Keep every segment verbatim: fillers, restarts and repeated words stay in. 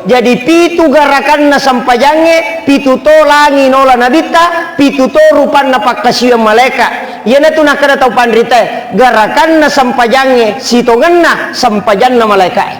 Jadi pitu garakanna sempajangnge, pitu to langi nola nabitta, pitu to rupanna pakkasiwiang malaeka. Iyanatu nakkeda tau panritae, garakanna sempajangnge sitongenna sempajanna malaekae.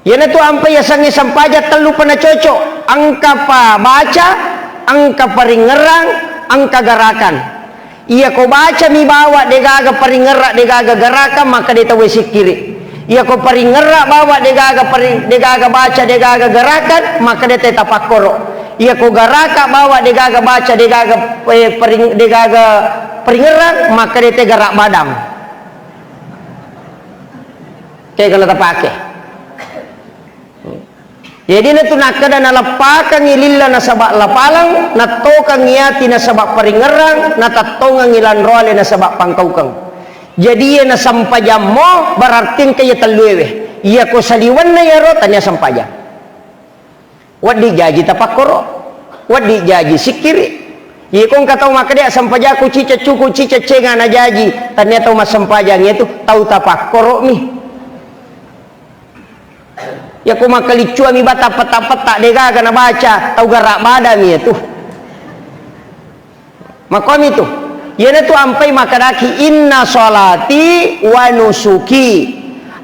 Iyanatu ampai yasengnge sempajang tellu pa nacoco, engka pa baca, engka paringngerang, engka garakan. Iyako baca mi bawa degaga paringngerang, degaga garakan, maka de tauwe sikkiri. Iyako paringngerang bawa degaga pari-, degaga baca, degaga garakan, maka de te tapakkoro. Iyako garakan bawa degaga baca, degaga, eh, paring-, degaga paringngerang, maka de te garak badang. Kega na tapake. Jadi natu nakkeda naleppakengngi lilla nasaba lapaleng, nattokengngi ati nasaba paringngerang, natattongengngi lanroale nasaba pangkaukeng. Jadi iya nasempajammo berarti engka iya telluewe. Iyako saliwenna iyaro tania sempajang. Wedding jaji tapakkoro, wedding jaji sikkiri. Iyako engka tau makkeda sempajakku ciceccuku ciceccenga najaji, tania tau massempajang itu tau tapakkoro mi. Iyako makkaliccuami bata petta-petta degaga nabaca, tau garak badami iyatu. Makomi tu. Iyanatu ampai makkedaki inna sholati wa nusuki.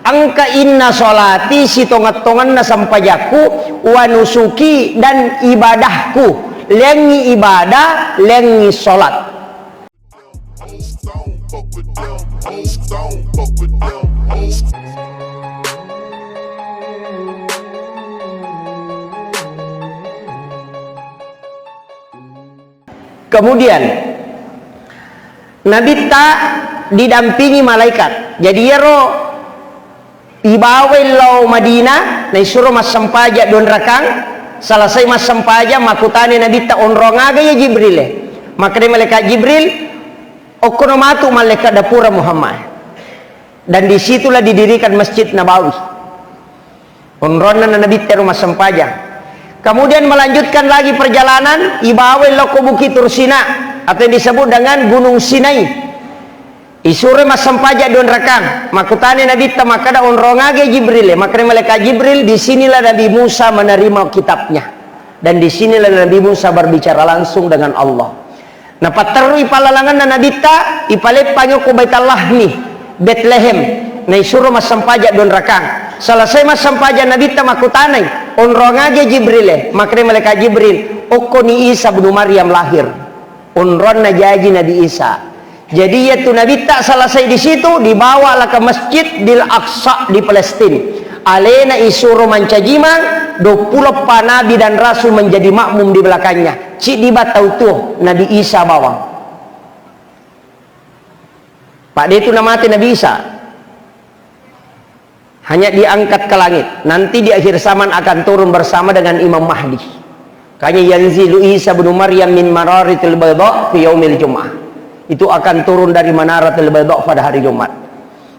Engka inna sholati sitongeng-tongenna sempajakku, wa nusuki dan ibadahku. Lengngi ibadah, lengngi sholat. Kemudian, Nabitta didampingi malaikat. Jadi, iyaro ibawai lao Madinah, naisuro massempajang duanrakang, selesai massempajang, makkutana Nabitta, "Onrong aga iya Jibril e?" Makkedai malaikat Jibril, "Okkono matu mallekka dapura Muhammad." Dan disitulah didirikan Masjid Nabawi. Onronna na Nabitta ro massempajang. Kemudian melanjutkan lagi perjalanan, ibawai lao ko Bukit Tursina atau yang disebut dengan Gunung Sinai. Isuroi massempajang duanrakang. Makkutana Nabitta makkeda, "Onrong aga Jibril e?" Makkeda malaikat Jibril, "Di sinilah Nabi Musa menerima kitabnya. Dan di sinilah Nabi Musa berbicara langsung dengan Allah." Napatterui pallalangenna Nabitta, ipaleppangi okko Baitallahmi, Betlehem. Naisuro massempajang duanrakang. Selesai massempajang Nabitta makkutanai, "Onrong aga Jibril e?" Makkeda malaikat Jibril, "Okkoni Isa ibnu Maryam lahir." Onronna jaji Nabi Isa. Jadi iyatu Nabitta selesai di situ, dibawa lah ke Masjidil Aqsa di Palestina. Alena isuro mancajimang, duappulo eppa nabi dan rasul menjadi makmum di belakangnya. Ciddi ba tau tuo, Nabi Isa bawang. Pak, de tu namate Nabi Isa. Hanya diangkat ke langit. Nanti di akhir zaman akan turun bersama dengan Imam Mahdi. Kanya yanzilu Isa bin Maryam min manaratil bayda fi yaumil Jum'ah. Itu akan turun dari Manaratil Bayda pada hari Jumat.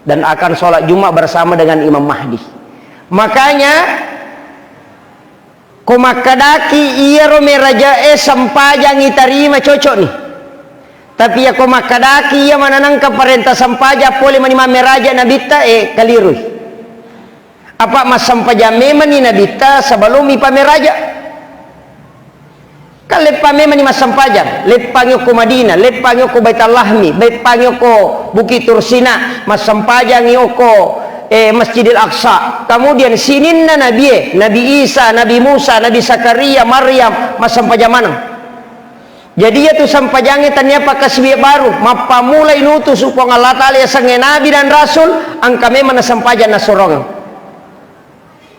Dan akan sholat Jumat bersama dengan Imam Mahdi. Makanya, ko makkedaki iyaro merajae sempajang itarima, cocokni. Tapi iya ko makkedaki iya mananangka parenta sempajang pole mani mammeraja Nabitta, eh, kalirui. Apa massempajang memani Nabitta sebelum ipameraja. Kan leppa memani massempajang, leppangi okko Madinah, leppangi okko Baitallahmi, leppangi okko Bukit Tursina, massempajangi okko, eh, Masjidil Aqsa. Kemudian sininna nabie, Nabi Isa, Nabi Musa, Nabi Zakaria, Maryam, massempajang maneng. Jadi iyatu sempajangnge tania pakkasiwiang baru, mappamulai nutusu Puang Allah Ta'ala yasengnge nabi dan rasul, engka memang nasempajang nassorongeng.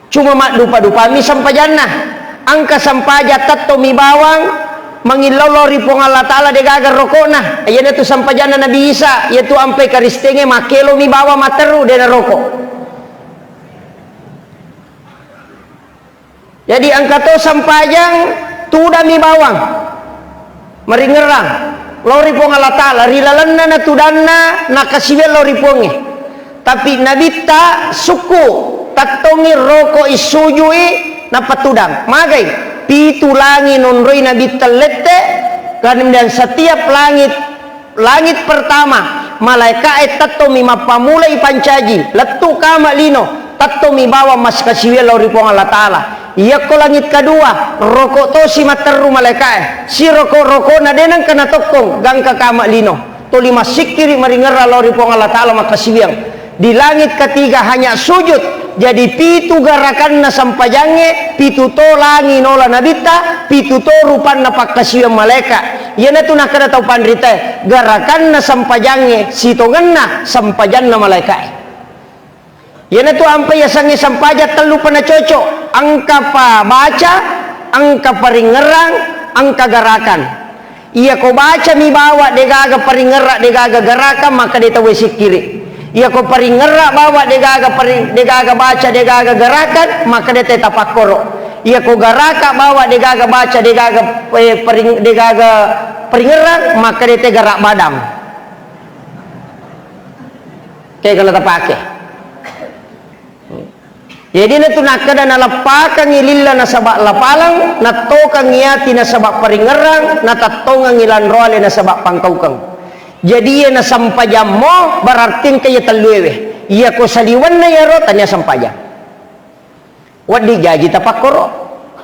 Cuma maddupa-dupami sempajanna. Engka sempajang tettomi bawang mangillau lao ri Puang Allah Ta'ala degaga rokokna. Iyanatu sempajanna Nabi Isa, iyatu ampai Karistengnge makkelomi bawang matteru de narokok. Jadi engka to sempajang tudami bawang. Maringerrang lao ri Puang Allah Ta'ala, ri lalenna natudanna nakasiwiang lao ri Puangnge. Tapi Nabitta sukku, tattongi roko issujui, nappa tudang. Magai? Pitu langi nonroi Nabitta lette, kemudian setiap langit, langit pertama, malaikae tettomi mappamulai pancaji, lettu kama lino, Tettomi bawang makkasiwiang lao ri Puang Allah Ta'ala. Iyakko langit kedua, roko tosi matteru malaeka'e. Siroko-rokona de nengka natokkong, gangka kama lino. Tuli massikkiri maringerra lao ri Puang Allah Ta'ala makkasiwiang. Di langit ketiga hanya sujud. Jadi pitu garakanna sempajangnge, pitu to langi nola nabitta, pitu to rupanna pakkasiwiang malaeka. Iyanatu nakkeda tau panritae, garakanna sempajangnge sitongenna sempajanna malaekae. Iyanatu ampai yasengnge sempajang tellu pa nacoco, engka pa baca, engka paringngerang, engka garakan. Iyako bacami bawa degaga paringngerang, degaga garakan, maka de tauwe sikkiri. Iyako paringngerang bawa degaga pari-, degaga baca, degaga garakan, maka de te tapakkoro. Iyako garaka bawa degaga baca, degaga, eh, paring-, degaga paringngerang, maka de te garak badang. Kegana tapake. Jadi natu nakkeda naleppakengngi lilla nasaba lapaleng, nattokengngi ati nasaba paringngerang, natattongengngi lanroale nasaba pangkaukeng. Jadi iya nasempajammo berarti engka iya telluewe. Iyako saliwenna iyaro tania sempajang. Wedding jaji tapakkoro,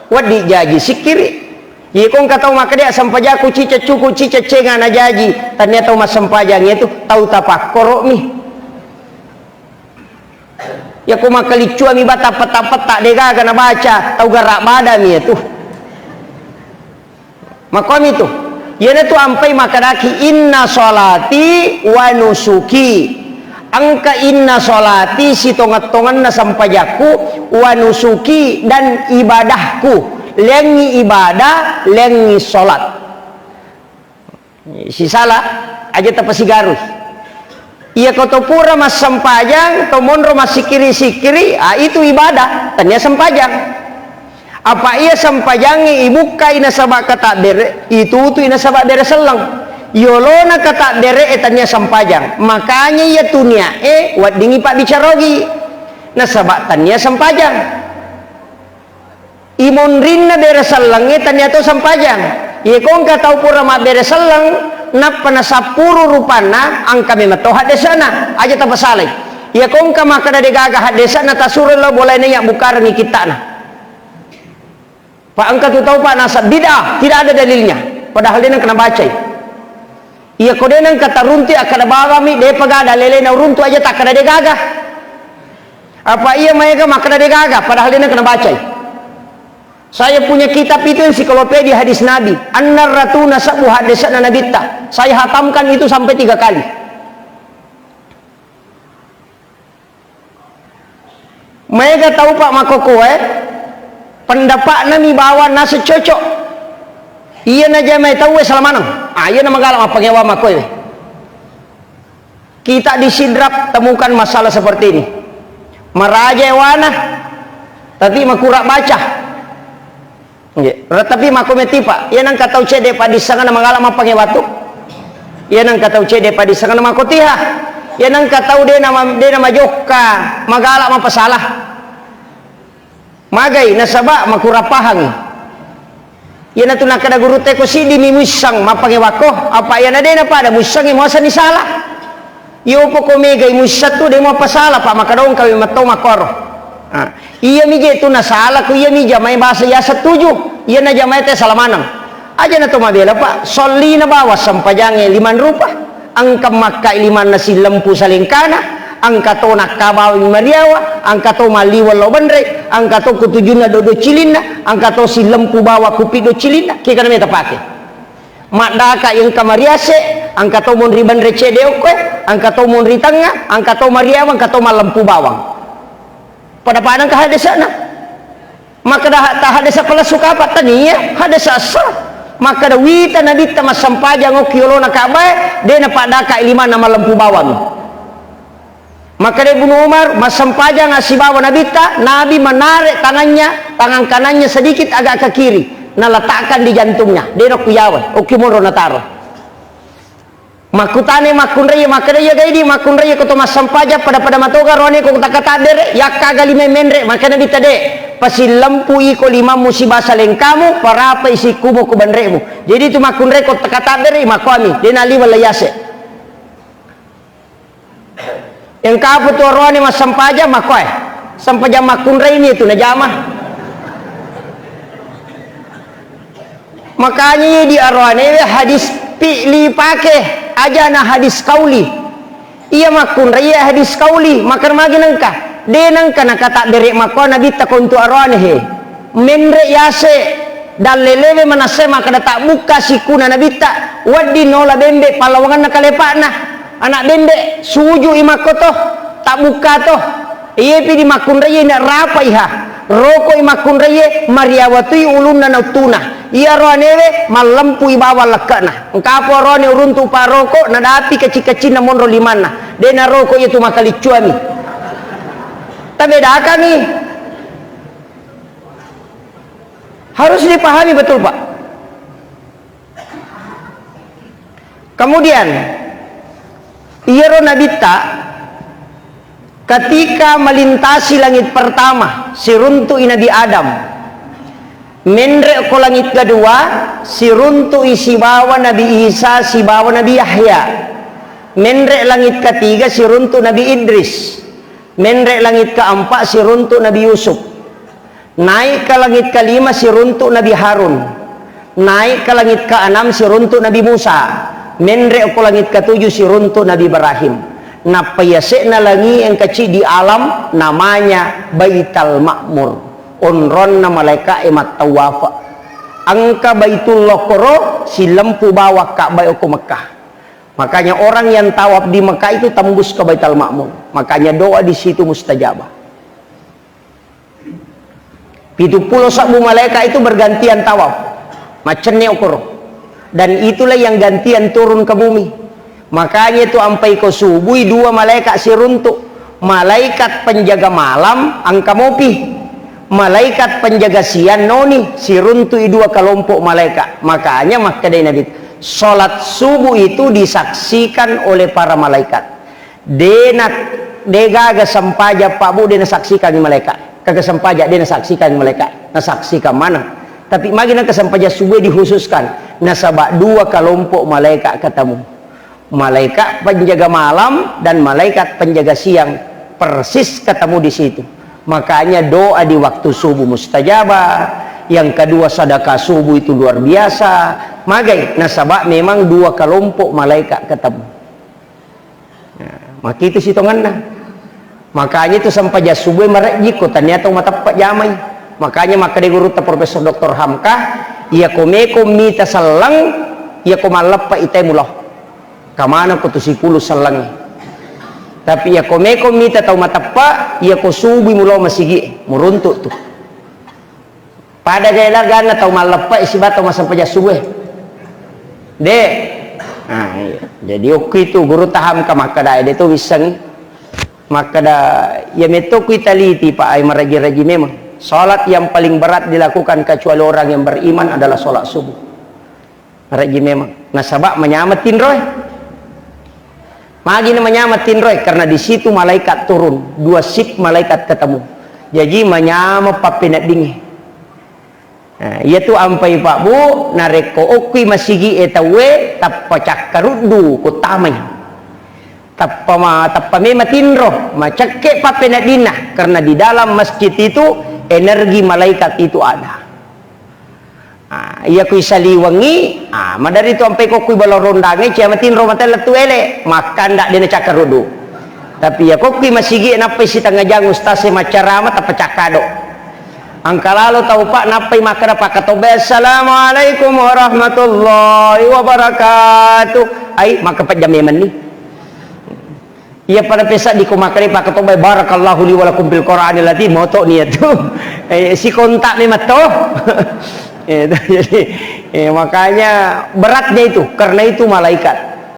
wedding jaji sikkiri. Iyako engka tau makkeda sempajakku ciceccuku ciceccenga najaji, tania tau massempajang iyatu tau tapakkoromi. Iyako makkaliccuami bata petta-petta degaga nabaca, tau garak badami iyatu. Makomi tu. Iyanatu ampai makkedaki, "Inna sholati wa nusuki." Engka inna sholati, sitongeng-tongenna sempajakku, wa nusuki, dan ibadahku. Lengngi ibadah, lengngi sholat. Sisala, aja tapasigarui. Iyako to pura massempajang, to monro massikkiri-sikkiri, ah, itu ibadah, tania sempajang. Apa iya sempajangnge ibukkai nasaba katabbere, itutui nasaba bere selleng. Yolona katabbere e tania sempajang. Makanya iya tunia e weddingi pabbicarogi. Nasaba tania sempajang. Imonrinna bere sellengnge tania to sempajang. Iyako engka tau pura mabbere selleng, nappa nasappuru rupanna, engka memang to haddesana, aja tapasalai. Iyako engka makkeda degaga haddesana, tasuro lao bolaina iya bukkarengngi kittana. Pak, engka tu tau, Pak, nasab bid'ah, tidak ada dalilnya. Padahal de nengka nabacai. Iyako de nengka taruntu, akkeda bawami, depa gaga dalilena uruntu aja takkeda degaga. Apa iya maega makkeda degaga, padahal de nengka nabacai. Saya punya kitab itu ensiklopedia hadis Nabi. Annar ratu nasabbu haddesana nabitta. Saya hatamkan itu sampai tiga kali. Maega tau, Pak, makkokkoe, pendapa'na mi bawang naseng cocok. Iya najamai tauwe sala maneng. Ah, iya namagala mappangewa makkoe. Kita di Sidrap temukan masalah seperti ini. Maraja ewana, tapi makura baca. Nggih. Ratapi mako metipa. Iya nengka tau cedde paddissengana magala mappange watu. Iya nengka tau cedde paddissengana makotiha. Iya nengka tau de nama, de namajokka magala mapasala. Magai nasaba makura pahangi. Iya natu nakkeda gurutta ko siddi mi muisseng mappange wako, apa iya na de napada muissengi muasani sala. Iyo poko megai muisseng tu de mapasala, Pak, maka dongka metto makkoro. Ah, iya mi je tu nasala ku iya mi jamai bahasa iya setuju. Iya na jamai te sala maneng. Aja na to mabela, Pak. Sollina bawa sempajangnge limang rupa. Engka makka limanna sillempu salengkana, engka to nakka bawang mariawa, engka to malliweng lao benre, engka to kutujunna dodo cilinna, engka to sillempu bawa kupi do cilinna, kekana meta pake. Maddaka engka mariase, engka to monri benre cede okkoe, engka to monri tengnga, engka to mariawa, engka to mallempu bawang. Pada-pada engka hadesana. Makkeda ha-, ta hadesa palesu kapa? Tania, hadesa essa. Makkeda wita nabitta massempajang okki olona Ka'bae, de napaddaka limanna mallempu bawang. Makkeda Ibnu Umar, massempajang sibawa nabitta, Nabi menarik tangannya, tangan kanannya sedikit agak ke kiri, naletakkan di jantungnya, de nakkuyawa, okki monro nataro. Makkutana makkunrai, makkeda iya gaidi makkunrai ko to massempajang pada-pada matoga roane ko takataddere, yakkaga lima menre, makkeda nabitta de, pasillempu iko limammu sibawa salengkamu, parapai sikkumu ko benremu. Jadi tu makkunrai ko takataddere, makkuami, de naliweng laiase. Engka apa tu oroane massempajang makkoe. Sempajang makkunrai ni tu najama. Makanya di aroanewe hadis fi'li pake, aja na hadis kauli. Iya makkunrai iya hadis kauli, maka magi nengka. De nengka nakata bere makko nabitta kontu aroane he. Menre yase dallelewe manase maka data bukka sikuna nabitta, waddi nola bembe pallawanganna kalepakna. Anak bembe suju i makko to, tak bukka to. Iyepi di makkunraiye na rapaiha. Rokoi makkunraiye mariawatui ulunna nauttuna. Iyaro anewe mallempui bawang lekke'na. Engkapo arone uruntu paroko nadapi kecing-kecinna monro limanna. De naroko iya tu makaliccuami. Tabedakangi. Harus dipahami betul, Pak. Kemudian, iyaro nabitta ketika melintasi langit pertama, siruntu'i Nabi Adam. Menre ko langit kedua, siruntu'i sibawa Nabi Isa, sibawa Nabi Yahya. Menre langit ketiga, siruntu Nabi Idris. Menre langit keempat, siruntu Nabi Yusuf. Naik ke langit kelima siruntuk Nabi Harun. Naik ke langit keenam siruntuk Nabi Musa. Menre ko langit ketujuh siruntuk Nabi Ibrahim. Nappa yase'na langi engka ciddi alam namanya Baital Ma'mur. Onronna malaika'e mattawafa. Engka Baitullah koro silempu bawang Ka'bah okko Mekkah. Makanya orang yang tawaf di Mekah itu tembus ke Baital Ma'mur. Makanya doa di situ mustajabah. Pitu pulo sabbu malaikat itu bergantian tawaf. Maccenne okoro. Dan itulah yang gantian turun ke bumi. Makanya itu ampai ko subui dua malaikat siruntuk. Malaikat penjaga malam engka mopi. Malaikat penjaga siang noni siruntu'i dua kelompok malaikat. Makanya makkedai Nabi, salat subuh itu disaksikan oleh para malaikat. Dena, degaga sempajang Pak Bu, dena saksikan malaikat. Kaga sempajang dena saksikan malaikat. Nasaksikan mana? Tapi magi nang kesempajang subuh dikhususkan. Nasaba dua kelompok malaikat ketemu. Malaikat penjaga malam dan malaikat penjaga siang persis ketemu di situ. Makanya doa di waktu subuh mustajabah. Yang kedua sedekah subuh itu luar biasa. Magai, nasaba memang dua kelompok malaikat ketemu. Nah, makitu sitonganna. Makanya itu sempajang subuh marejji ko tania tau mateppa jamai. Makanya makkeda gurutta Profesor Doktor Hamka, iya ko meko mita selleng, iya ko malleppa itai mulo. Kamana ko tu sipulu selleng. Tapi iya ko meko mita tau mateppa, iya ko subui mulo masigi, muruntuk tu. Pada gaya laganna tau malleppa siba tau massempajang subuh. De. Nah, iya. Jadi okki tu gurutta Hamka makkeda de tu wissengi. Makkeda, iya metto ku italiti, Pak, ai maraji-raji memang. Salat yang paling berat dilakukan kecuali orang yang beriman adalah salat subuh. Maraji memang. Nasaba manyameng tinroe. Magi na manyameng tinroe? Karena di situ malaikat turun, dua sip malaikat ketemu. Jaji manyameng pappeneddingnge. Nah, iya tu ampai Pak Bu, narekko okkui masigi e tauwe, tappa cakkaruddu ko tamai. Tappa ma-, tappa memang tinro, macekke pappeneddinna, karena di dalam masjid itu energi malaikat itu ada. Ah, iya kui saliwengi, ah, madari tu ampai kokkui balo rondange, cia matinro mate lettu ele, makkanda dena cakkaruddu. Tapi iya kokkui masigi nappai sitengah jang ustaz e maccarama tappa cakkado. Angka lalo tau, Pak, nappai makkeda pakkatobbai, "Assalamualaikum warahmatullahi wabarakatuh." Ai, makkapejja memenni. Iya pada pesaddi ko makkeda pakkatobbai, "Barakallahu li wa lakum fil Qur'anil azim," moto ni tu. Eh, sikontak memang to. Eh, jadi, eh, makanya beratnya itu, karena itu malaikat.